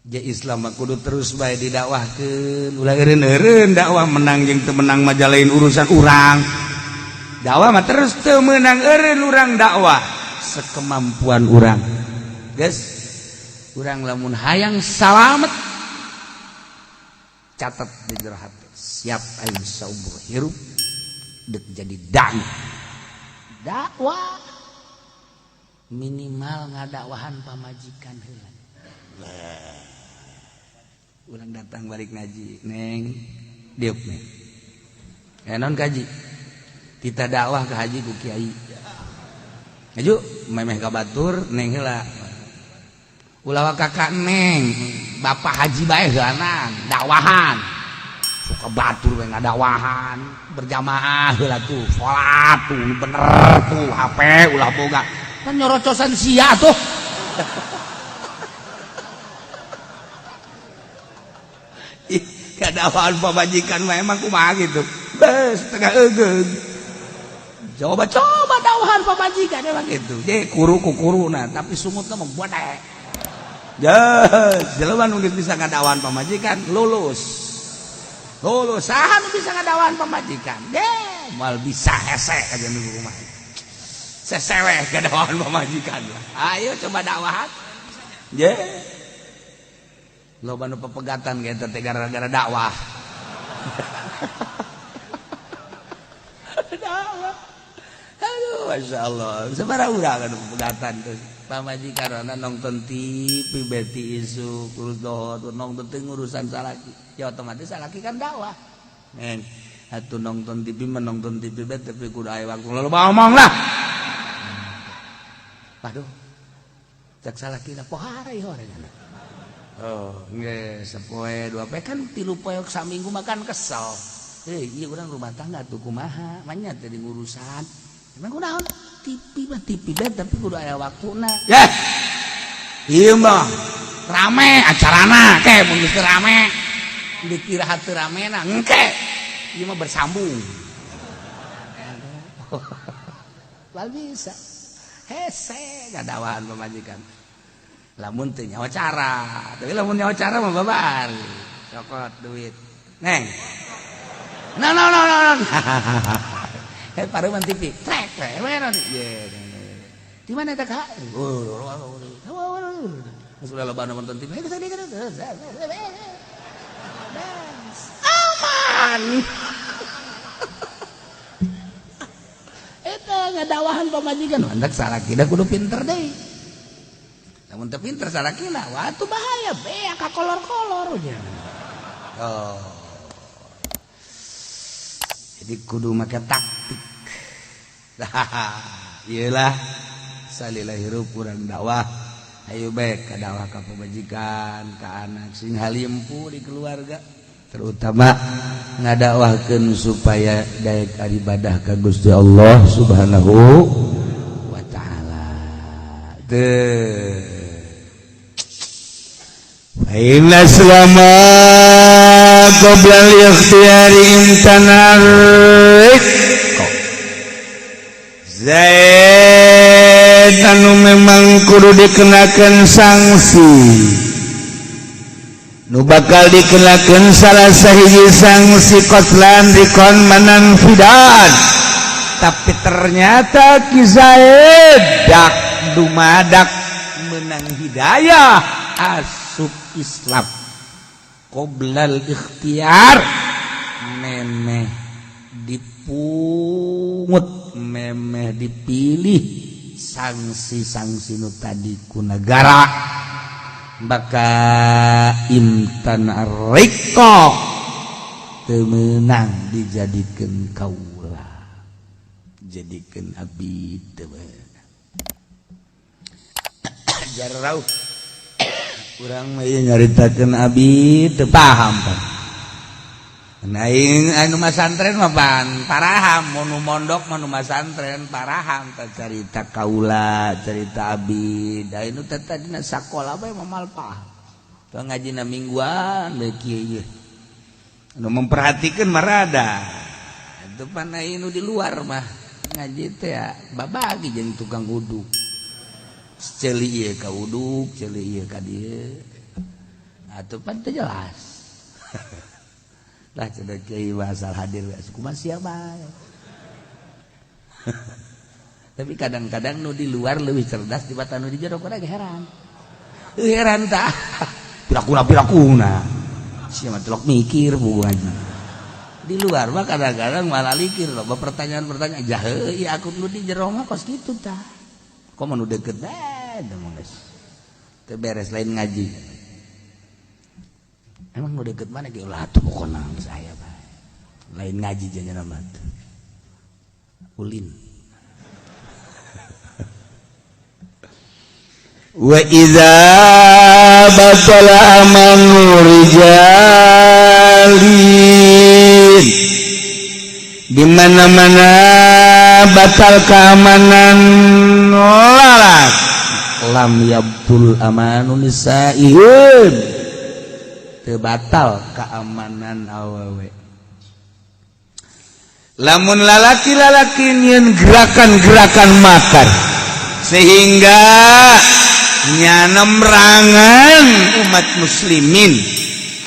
Ja Islam mah kudu terus bae didakwahkeun, ulah eureun-eureun dakwah menang jeung teu menang mah lain urusan urang. Dakwah mah terus teu meunang eureun urang dakwah sekemampuan urang. Geus, urang lamun hayang salamet catat di jero hati, siap aing saumur hirup dek jadi dai. Dakwah minimal ngadakwahan pamajikan heula. Urang datang balik ngaji, neng diuk neng. Non kaji, kita dakwah ke haji ku kiai. Ngaju memeh ka batur neng heula. Ulah kakak neng, bapak haji bae heuanan, dakwahan. Suka batur we ngadakwahan, berjamaah heula tuh, salat tuh bener tuh, HP ulah boga. Kan nyorocosan sia tuh. Kadakwaan pamajikan mah emang kumaha gitu. Bes setengah eugeung. Coba-coba dakwahan pamajikan emang gitu. Je kuru ku kuruna tapi sungutna mah bodek. Jelema nu geus bisa ngadakwahan pamajikan lulus. Lulus saha nu bisa ngadakwahan pamajikan? Ge moal bisa hese aja nu rumah. Seseweh kadakwahan pamajikan. Ayo coba dakwahan. Je loba nu pepegatan ge teh gara-gara dakwah. Dakwah. Aduh, Masya Allah. Sabaraha urang anu pepegatan tuh. Pamajikan nonton TV beti isuk terus dohot nonton teh ngurusan salaki. Ya otomatis salaki kan dakwah. Neng, atuh nonton TV mah nonton TV bet tapi kudu aya waktu loba omong lah. Waduh. Cek salakina pohara ieu horengan. Oh, nggih, sepoe dua poe kan 3 poe saminggu makan kesel. Ieu urang rumah tangga tuh kumaha, manya teh ngurusan. Emang kunaon? TV mah TV bae tapi kudu aya waktuna. Yeh. Ieu mah rame acarana ke mun geus rame. Dikira hate ramena engke. Ieu mah bersambung. Bal bisa. Hese ngadawahan pamajikan. Lamun teu nyawa cara, tapi lamun nyawa cara mah babar. Cokot duit. Neng. No no no no. Eh pareman TV. Trek trek. Ye. Di mana eta Kak? Sudah loba nonton TV. Aman. Eta ngadawahan pamajikan. Mantak salakina kudu pinter deui. Lamun teu pinter salakina, wah tuh bahaya, bea ka kolor-kolor nya. Oh. Jadi kudu make taktik. Iyalah salila hirup kurang dakwah. Ayo bae ka dakwah ka pamajikan, ka anak sing halimpu di keluarga. Terutama ngadakwahkeun supaya daek ibadah ka Gusti Allah Subhanahu wa taala. Teu Inna selama qabla al-ikhtiyari imtanar Zaid anu memang kudu dikenakan sanksi nu bakal dikenakan salah sahiji sanksi qatlan dikon manan fidan, tapi ternyata Ki Zaid dak dumadak menang hidayah asup Islam qoblal ikhtiar, memeh dipungut, memeh dipilih sanksi-sanksi nu tadi ku negara, maka imtan riko teu meunang dijadikeun kaula, jadikeun abdi teu meunang. Jarauh urang mah nyaritakeun abi teu paham pan. Aing anu masantren mah pan paraham, mun mondok mah nu masantren paraham tah carita kaula, carita abi. Da anu teh tadina sakola bae mah mal paham. Teu ngajina mingguan bae kieu ieu. Anu memperhatikeun mah rada. Itu pan aing nu di luar mah ngaji teh babagi jeung tukang uduk. Ceuli ieu ka uduk, ceuli ieu ka dieu. Atuh pan teu jelas. Lah cenah kiai asal hadir kumaha sia bae. Tapi kadang-kadang nu di luar lebih cerdas dibatan nu di jero, kurang heran. Heran tah. Pirakuna-pirakuna. Sia mah telok mikir buku haji. Di luar mah kadang-kadang malah mikir loh, pertanyaan-pertanyaan jahe ya aku nu di jero mah kos kitu tah. Kok nu deket bae teh mah geus. Teu beres lain ngaji. Emang nu deket mana ge ulah atuh pokona geus aya bae. Lain ngaji janya mah teh. Ulin. Wa iza batala amanu rijalin, di mana-mana batal keamanan lalak lam yabtul amanu nisaihim, teu batal keamanan awewe. Lamun lalaki-lalaki nyieun gerakan-gerakan makar sehingga nyanemrangan umat muslimin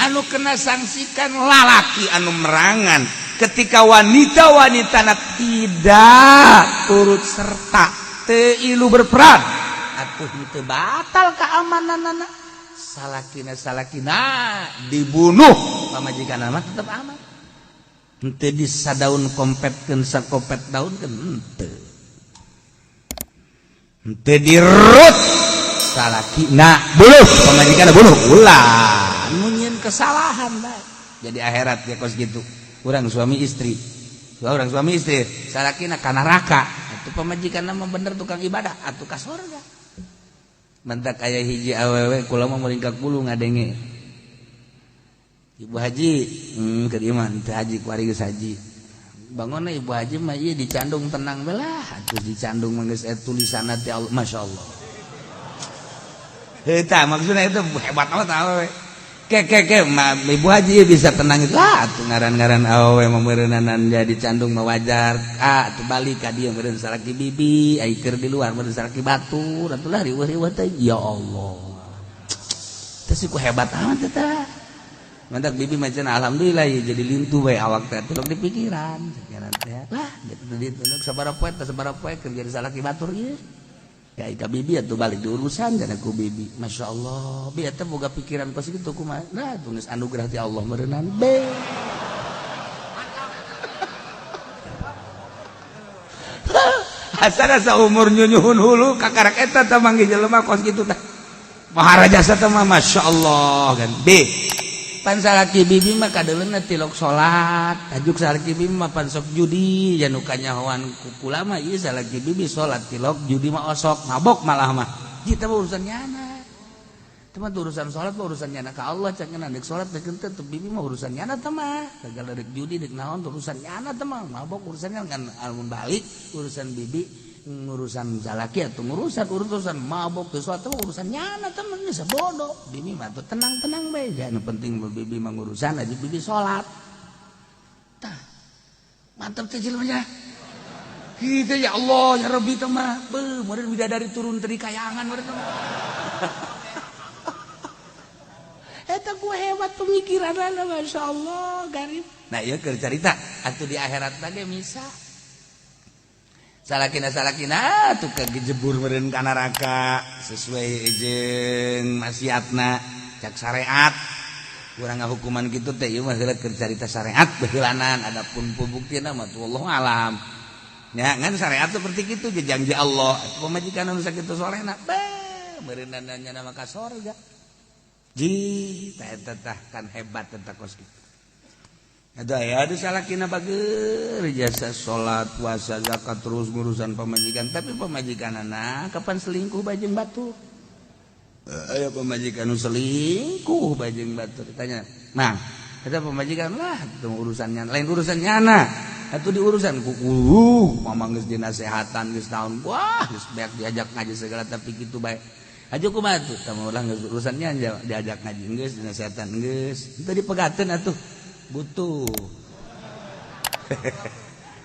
anu kena sangsikan lalaki anu merangan ketika wanita-wanita tidak turut serta teu ilu berperan atuh teu batal keamananana. Salakina salakina dibunuh pamajikan mah tetep aman. Henteu disadaun kompetkeun sakopet daun keun henteu. Henteu dirut salakina bunuh pamajikan bunuh ulah nu nyieun kesalahan bae. Jadi akhirat ya kos gitu. Urang suami istri, urang suami istri salakina ka neraka atuh pamajikan mah bener tukang ibadah atuh ka surga. Mantak aya hiji awewe kula mah meringkak bulu ngadenge. Ibu haji, keur ieu mah teu haji kuari geus haji. Bangunna ibu haji mah ieu dicandung tenang belah atuh dicandung mah geus tulisanna teh Allah masyaallah. Heuh tah maksudna itu hebat amat awewe. Ke ibu haji bisa tenang itu lah atuh ngaran-ngaran awewe mah meureunana jadi candung mah wajar. Ah atuh balik ka dieu meureun salaki bibi, ai keur di luar meureun salaki batur atuh lah riweuh-riweuh teh ya Allah. Teh ku hebat amat teh. Mantak bibi mah cenah alhamdulillah ya jadi lintuh bae awak teh tolong di pikiran pikiran teh. Lah gitu ditunjuk sabaraha poe teh sabaraha poe keur jadi salaki batur ieu. Ya ika bibi atuh balik diurusan cenah ku bibi. Masya Allah, bi eta boga pikiran kos kitu kumaha. Nah, tulis anugerah ti Allah meureunnan be. Asana saumur nyunyuhun hulu kakarak eta teh manggih jelema kos kitu teh. Maharajasa teh mah Masya Allah kan. Be. Pan salaki bibi mah kadeuleuna tilok salat, tajuk salaki bibi mah pan sok judi, janu kanyahoan ku kula mah ieu salaki bibi salat tilok judi mah osok, mabok malah mah. Kita mah urusan nyana. Teu mah urusan salat mah urusan nyana ka Allah cenah deuk salat deuk henteu teu bibi mah urusan nyana teh mah. Gagal deuk judi deuk naon urusan nyana teh mah, mabok urusannya ngan amun balik urusan bibi ngurusan salaki atau ngurusan urusan mabok sesuatu urusan nyana teh mah geus bodoh. Bibi mah tuh tenang-tenang bae, jangan penting bibi mah ngurusan aja bibi salat. Tah. Mantap teh jelema. Kitu ya Allah ya Rabbi teh mah. Beuh, meureun bidadari turun teh di kayangan meureun teh. Eta ku hebat pemikiranna masyaallah garib. Nah ieu keur carita atuh di akhirat mah ge misa. Salakina-salakina tuh kegejebur meureun ka neraka sesuai jeung maksiatna cak syariat. Urang ngahukuman kitu teh ieu mah heula keur carita syariat baheulanan adapun pembuktianna mah wallahu alam. Nya ngan syariat seperti kitu janji Allah atuh pamajikan anu sakitu solehna beuh meureunna nya mah ka sorga. Ji tah eta tah kan hebat eta kos kitu. Ada ya ada salakina bager jasa salat puasa zakat terus ngurusan pamajikan tapi pamajikanana kapan selingkuh bajeng batu. Aya pamajikan nu selingkuh bajeng batu ditanya mang eta pamajikan lah itu urusannya lain urusan nyana atuh diurusan ku kudu mamang geus dinasehatan geus taun wah geus beak diajak ngaji segala tapi kitu bae aja kumaha tuh tah ulah geus urusannya diajak ngaji geus dinasehatan geus teu dipegateun atuh butuh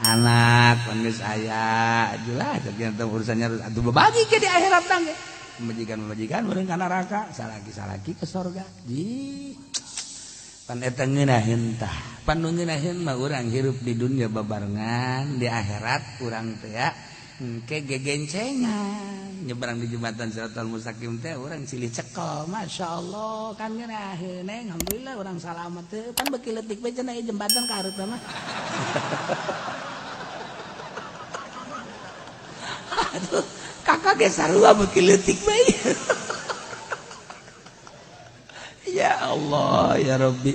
anak geus aya jelas urusannya atuh bebagi ke di akhirat tangge. Pamajikan-pamajikan meureun ka neraka, salaki-salaki ke sorga. Ji. Pan eta ngeunaheun tah. Pan nu ngeunaheun mah urang hirup di dunia babarengan, di akhirat urang teh ya engke gegencengan. Nyebrang di jembatan Siratal Mustaqim teh urang silih cekel. Masya Allah kan ngeunaheun neng, alhamdulillah urang salamet teh. Pan beuki leutik we cenah jembatan ka hareup mah. Aduh, kakak ge sarua beuki leutik bae. Ya Allah ya Rabbi,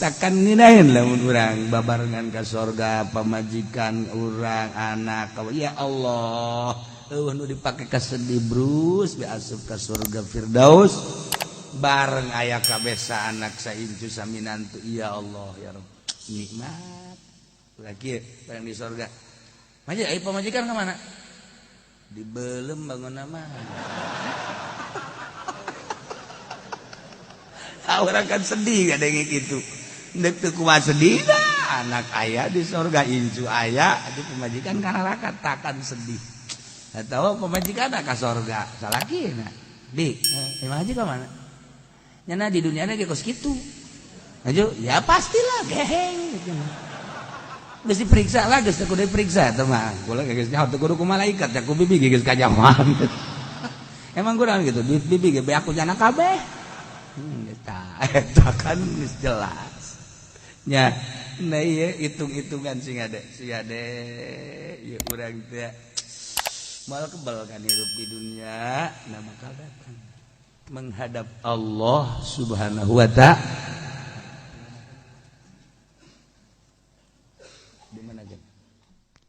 takkan ngeunaheun lamun urang babarengan ka sorga, pamajikan urang, anak. Ya Allah, eueuh nu dipake kasedih brus be asup ka surga Firdaus bareng aya kabeh sa anak saincu saminantu. Ya Allah ya Rabbi, nikmat. Lagi bareng di sorga. Maji, ai pamajikan ka mana? Dibelem bangun nama. Orang kan sedih gak ada yang gitu. Ndek teu kumaha sedih dah. Anak ayah di surga, incu ayah di pemajikan ka neraka, takkan sedih. Atau pemajikan ka surga, salakina. Di, emang haji ka mana? Nyana di dunia ge kos kitu. Aju, ya pastilah geheng gitu. Geus diperiksa lah, geus kudu diperiksa teh mah. Kula geus nyaho teu kudu ku malaikat, ku bibi geus kanyahoan. Emang kurang gitu, duit bibi ge beak ku jana kabeh. Eta kan geus jelas. Nya, nah ieu hitung-hitungan sing ade, sing ade ieu urang teh moal kebal kan hirup di dunia, nah bakal datang menghadap Allah Subhanahu wa ta'ala.